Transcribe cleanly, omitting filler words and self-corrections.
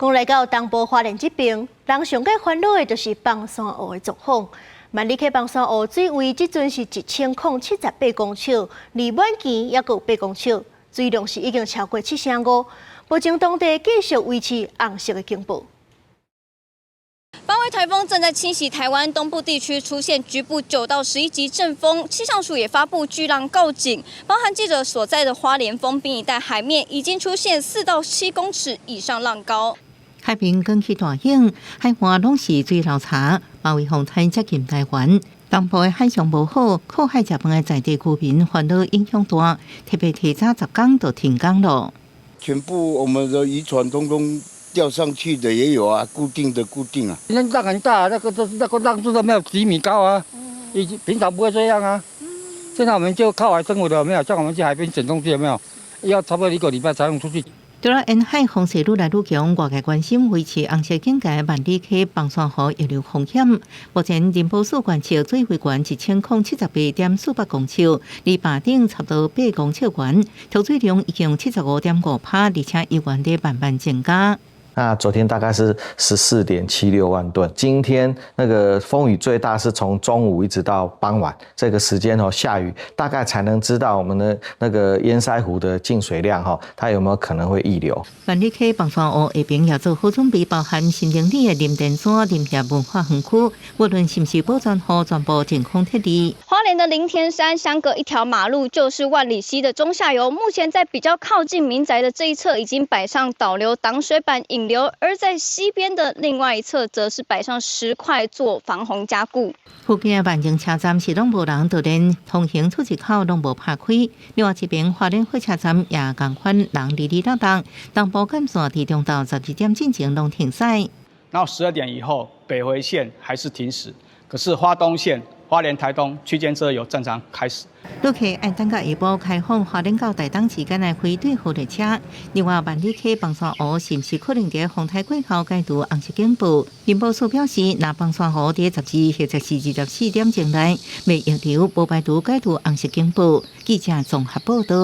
講來到東部花蓮這邊，人上蓋煩惱的就是枋山湖的狀況。萬里溪枋山湖水位這陣是1078公尺，離滿墘猶閣有八公尺，水量是已經超過七成五。目前當地繼續維持紅色的警報。八號颱風正在侵襲台灣東部地區，出現局部9到11級陣風，氣象署也發布巨浪告警，包含記者所在的花蓮豐濱一帶海面已經出現4到7公尺以上浪高。海邊捲起大湧，海岸攏是水流柴，馬尾風台接近台灣，東部的海象無好，靠海食飯的在地居民煩惱影響大，特別提早10工就停工咯。全部我們的漁船通通釣上去的也有啊，固定的固定啊。那浪很大，那個浪都沒有幾米高啊，以平常不會這樣啊。現在我們就靠海生活的，沒有像我們去海邊撿東西，有沒有？要差不多一個禮拜才能出去。除了沿海風勢愈來愈強，外界關心維持紅色警戒萬里溪枋山湖溢流風險。目前林保署觀測水位懸1078.48公尺，離壩頂差不多八公尺懸，抽水量已經75.5%，而且猶原佇慢慢增加。那昨天大概是14.76萬噸，今天那個風雨最大是從中午一直到傍晚這個時間哦，下雨大概才能知道我們的那個堰塞湖的進水量哈，它有沒有可能會溢流？萬里溪枋山湖下邊也做好準備，包含新營里的林田山林業文化園區，無論是毋是保全湖，全部淨空撤離。花蓮的林田山相隔一條馬路就是萬里溪的中下游，目前在比較靠近民宅的這一側已經擺上導流擋水板引流，而在西邊的另外一側，則是擺上石塊做防洪加固。附近的萬榮車站是攏無人，就連通行出入口攏無拍開。另外一邊花蓮火車站也仝款人離離落落，東部幹線佇中晝12點進前攏停駛。然後12點以後，北回線還是停駛，可是花東線、花蓮、台東區間車有正常開始。旅客愛等到下晡開放花蓮到台東之間的非對號列車。另外，萬里溪枋山湖是毋是可能佇風台過後解除紅色警報？林保署表示，若枋山湖佇12或者是24點鐘內未溢流，無排除解除紅色警報。記者綜合報道。